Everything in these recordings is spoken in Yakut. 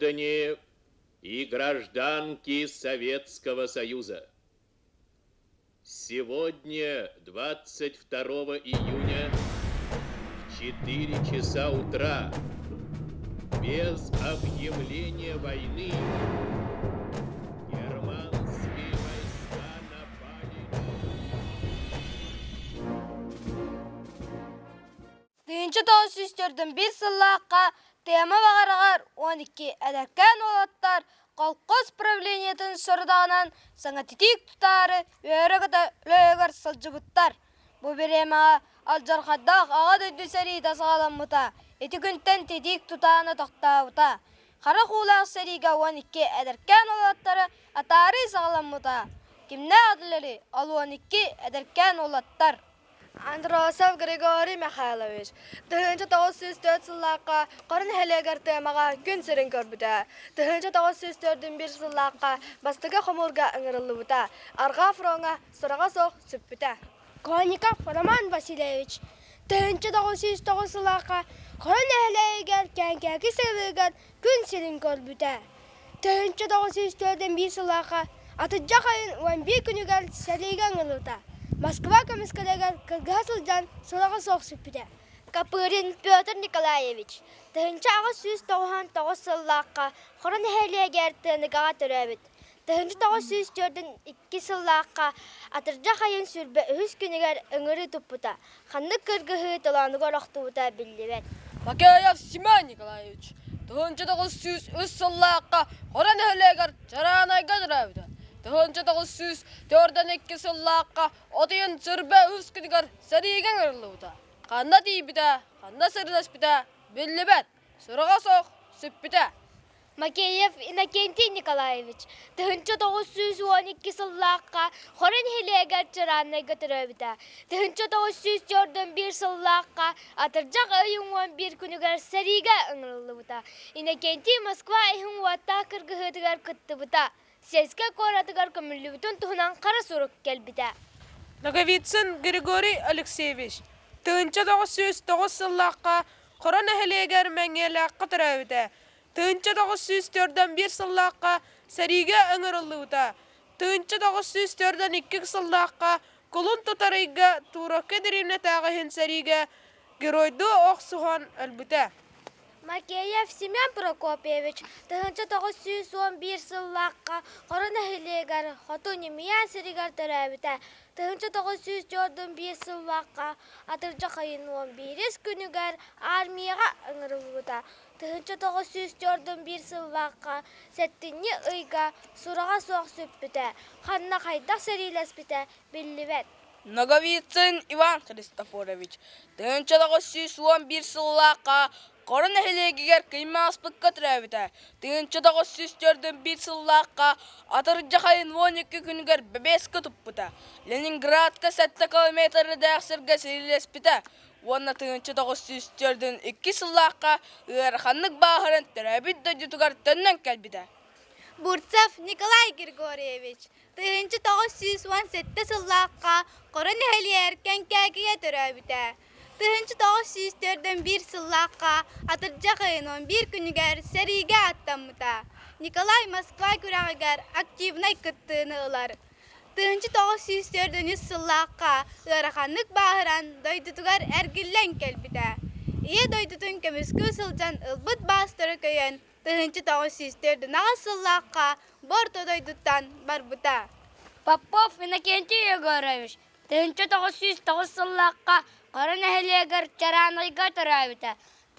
Граждане и гражданки Советского Союза! Сегодня, 22 июня, в 4 часа утра, без объявления войны, германские войска напали Тыһыынча тоҕус сүүс төрдүн биир сыллаахха Тыама Баҕараҕар 12 эдэркээн уолаттар колхоз правлениетын сорудаҕынан саҥа титиик тутаары үөрэ-көтө үлэһигэр сылдьыбыттар. Бу бириэмэҕэ алдьархайдаах Аҕа дойду сэриитэ саҕаламмыта. Ити күнтэн титиик тутаана тохтообута. Хара хуулаах сэриигэ 12 эдэркээн уолаттары атаарыы саҕаламмыта. Кимнээх этилэрий ол 12 эдэркээн уолаттар? Андросов Григорий Михайлович 1904 сыллаахха Хорун нэһилиэгэр Тыамаҕа күн сирин көрбүтэ. 1904 сыллаахха бастакы хомуурга ыҥырыллыбыта. Арҕаа фроҥҥа сураҕа суох сүппүтэ. Конников Роман Васильевич 1909 сыллаахха Хорун нэһилиэгэр Кээҥкээки сылыгар күн сирин көрбүтэ. 1904 сыллаахха атырдьах айын 11 күнүгэр сэриигэ ыҥырыллыбыта. Москва көмүскэлигэр кыргыһа сылдьан сураҕа суох сүппүтэ. Копырин Петр Николаевич 1899 сыллаахха Хоро нэһилиэгэр Тыаныгаҕа төрөөбүт. 1942 сыллаахха атырдьах айын сүүрбэ үһүс күнүгэр ыҥырыы туппута. Ханнык кыргыһыы толоонугар охтубута биллибэт. Макеев Семен Николаевич 1903 сыллаахха Хоро нэһилиэгэр Чараанайга төрөөбүтэ. 1942 сыллаахха от ыйын сырбэ үһүс күнүгэр сэриигэ ыҥырыллыбыта. Ханна тиийбитэ, ханна сырыласпыта биллибэт. Сураҕа суох сүппүтэ. Макеев Иннокентий Николаевич 1912 сыллаахха Хоро нэһилиэгэр Чарааннайга төрөөбүтэ. 1941 сыллаахха атырдьах ыйын 11 күнүгэр сэриигэ ыҥырыллыбыта. Иннокентий Москва иһин уоттаах кыргыһыытыгар кыттыбыта. Сельскэй куоратыгар көмүллүбүтүн туһунан хара сурук кэлбитэ. Ноговицын Григорий Алексеевич 1909 сыллаахха Хоро нэһилиэгэр Мэҥиэлээххэ төрөөбүтэ. 1941 сыллаахха сэриигэ ыҥырыллыбыта. 1942 сыллаахха кулун тутар ыйга Тууракка дэриэбинэтээҕи иһин сэриигэ геройдуу охсуһан өлбүтэ. Макеев Семен Прокопьевич 1911 сыллаахха Хоро нэһилиэгэр Хоту Ньымыйаан сиригэр төрөөбүтэ. 1941 сыллаахха атырдьах ыйын 11 күнүгэр армияҕа ыҥырыллыбыта. 1941 сыллаахха сэттинньи ыйга сураҕа суох сүппүтэ, ханна хайдах сэриилэспитэ биллибэт. Ноговицын Иван Христофорович 1911 сыллаахха Хоро нэһилиэгигэр Кыймааспыкка төрөөбүтэ. 1941 сыллаахха атырдьах айын 12 күнүгэр бэбиэскэ туппута. Ленинградка 7 километрдаах сиргэ сэриилэспитэ уонна 1942 сыллаахха ыараханнык бааһыран төрөөбүт дойдутугар төннөн кэлбитэ. Бурцев Николай Григорьевич 1997 сыллаахха Хоро нэһилиэгэр Кэҥкээкигэ төрөөбүтэ. 1941 сыллаахха атырдьах ыйын 11 күнүгэр сэриигэ аттаммыта. Николай Москва күрэҕигэр активнай кыттыыны ылар. 1943 сыллаахха ыараханнык бааһыран дойдутугар эргиллэн кэлбитэ. Ийэ дойдутун көмүскүү сылдьан ылбыт баастары көйөн 1904 сыллаахха бу орто дойдуттан барбыта. Попов Иннокентий Егорович 1909 сыллаахха Хоро нэһилиэгэр Чараанайга төрөөбүтэ.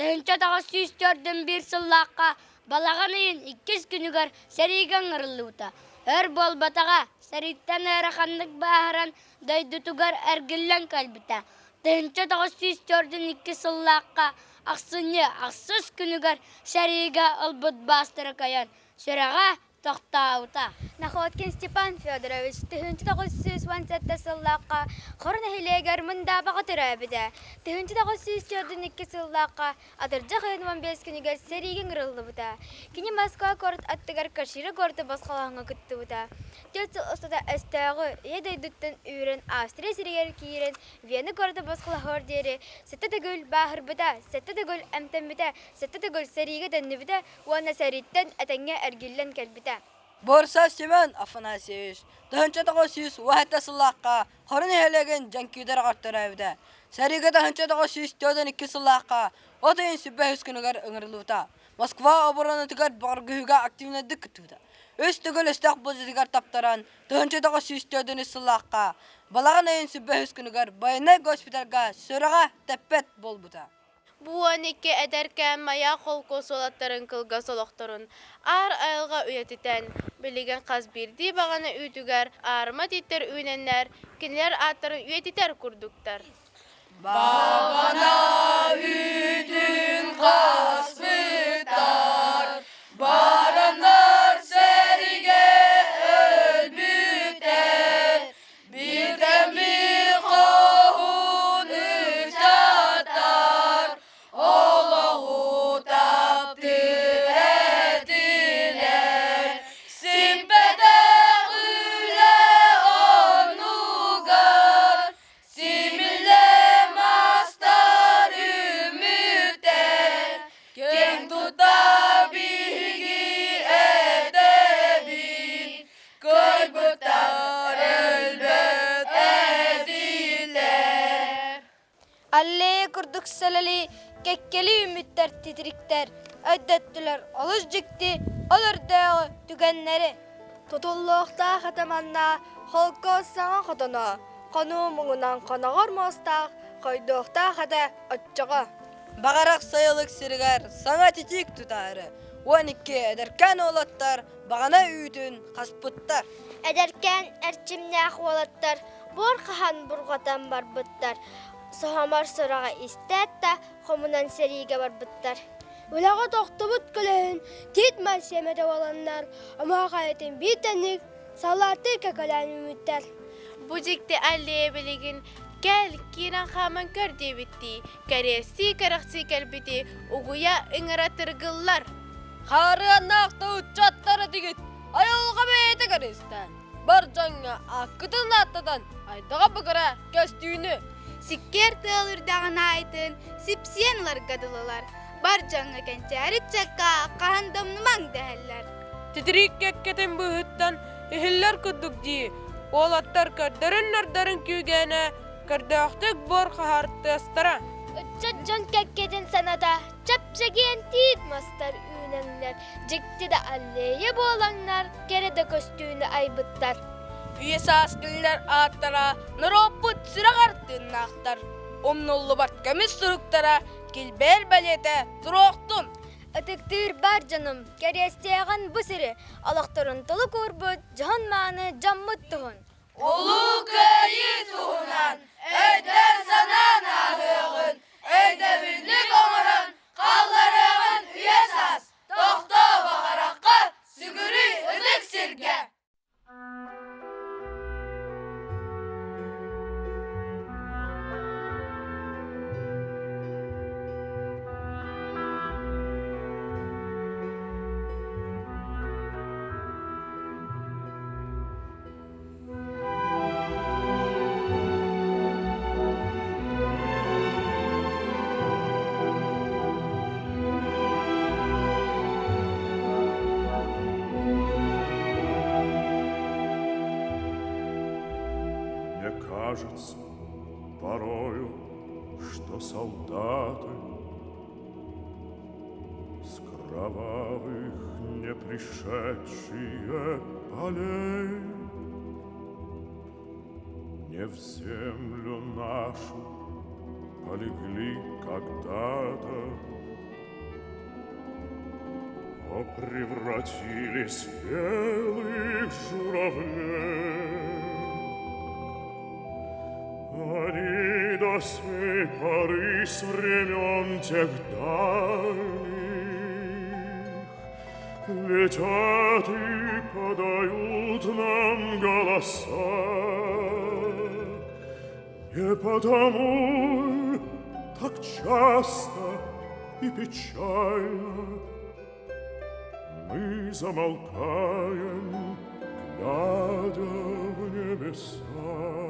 1941 сыллаахха балаҕан ыйын иккис күнүгэр сэриигэ ыҥырыллыбыта. Өр буолбатаҕа, сэрииттэн ыараханнык бааһыран дойдутугар эргиллэн кэлбитэ. 1942 сыллаахха ахсынньы ахсыс күнүгэр сэриигэ ылбыт баастара кыайан, сүрэҕэ. тохтообута. Находкин Степан Федорович 1997 сыллаахха Хоро нэһилиэгэр Мындаабаҕа төрөөбүтэ. 1942 сыллаахха атырдьах ыйын 15 күнүгэр сэриигэ ыҥырыллыбыта. Кини Москва куорат аттыгар Кашира куораты босхолооһуҥҥа кыттыбыта. Түөрт сыл устата өстөөҕү Ийэ дойдуттан үүрэн Австрия сиригэр киирэн Вена куораты босхолоһуор диэри сэттэ төгүл бааһырбыта, сэттэ төгүл эмтэммитэ, сэттэ төгүл сэриигэ төннүбүтэ уонна сэрииттэн этэҥҥэ эргиллэн кэлбитэ. Борисов Семен Афанасьевич 1907 сыллаахха Хорун нэһилиэгин Дьэҥкиидэр аҕар төрөөбүтэ. Сэриигэ 1942 сыллаахха от ыйын сүбэ үс күнүгэр ыҥырыллыбыта. Москва оборонатыгар бөҕөргөһүүгэ активнайдык кыттыбыта. Үс төгүл өстөөх былдьатыгар таптаран 1943 сыллаахха балаҕан ыйын сүбэ үс күнүгэр байыаннай госпитальга сүрэҕэ тэппэт буолбута. Бу 12 эдэркээн маяк холкуос уолаттарын кылгас олохторун аар айылҕа үйэтитэн, билигин хас биирдии баҕана үүтүгэр аарыма тииттэр үүнэннэр, кинилэр ааттарын үйэтитэр курдуктар. Баҕана үүтүн хаспыттар, бараннар сэригэ өлбүттэр, Биирдэммит хоһуун ыччаттар олоҕу таптыыр этилэр. Сиппэтэх үлэ оннугар симиллэ мастар үмүттэр. Киэҥ тутта биһиги этэбит, Кыайбыттар өлбөт этилэр. Аллея курдук сэлэлии кэккэлии үүммүттэр титириктэр өйдөттүлэр олус дьикти ол өрдөөҕү түгэннэри. Тутуллуохтаах атаманна холкуос саҥа хотоно, хонуу муҥунан хоноҕор муостаах хойдуохтаах этэ оччоҕо. Баҕарах сайылык сиригэр саҥа титиик тутаары 12 эдэркээн уолаттар баҕана үүтүн хаспыттар. Эдэркээн эрчимнээх уолаттар буор хаһан бурҕатан барбыттар. Соһомор сураҕа истээт да хомунан сэриигэ барбыттар. Үлэҕэ тохтубут көлөһүн тиит мас сиэмэтэ буоланнар, омоох айытын биир тэҥник саллааттыы кэкэлээн үүммүттэр. Бу дьикти аллея билигин кэл, киирэн хааман көр диэбиттии, кэриэстии кэрэхсии кэлбити угуйа ыҥыра тыргыллар. Хаарыаннаах да ыччаттар этигит, айылҕа бэйэтэ кэристээн, бар дьоҥҥо ааккытын ааттатан айдаҕа быгыра көстүүнү. Сиккиэр тыал үрдэҕин аайытын сипсиэн ыларга дылылар, бар дьоҥҥо кэнчээри ыччакка хаһан да умнумаҥ дэһэллэр. Титириик кэккэтин быыһыттан иһиллэр курдук дии, уолаттар көрдөрүн-нардарын күүгээнэ көрдөөхтүк буор хаһар тыастара. Ыччат дьон кэккэтин саната чэпчэгиэн тиит мастар үүнэҥнэр, дьикти да аллея буолаҥнар, кэрэ да көстүүнү айбыттар. Үйэ саас кинилэр ааттара норуоппут сүрэҕэр тыыннаахтар. Умнуллубат көмүс суруктара килбээр бэлиэтэ туруохтун! Ытыктыыр бар дьонум, кэриэстиэҕин бу сири, олохторун толук уурбут дьоһун-мааны дьоммут туһун! Улуу Кыайыы туһунан өйдөөн-санаан ааһыаҕын, өйдөбүнньүк оҥорон хаалларыаҕын үйэ саас, тохтоо баҕарахха, сүгүрүй ытык сиргэ! Мне кажется порою, что солдаты С кровавых не пришедшие полей Не в землю нашу полегли когда-то, А превратились в белых журавлей. Они до сей поры с времен тех дальних. Летят и подают нам голоса. Не потому так часто и печально Мы замолкаем, глядя в небеса.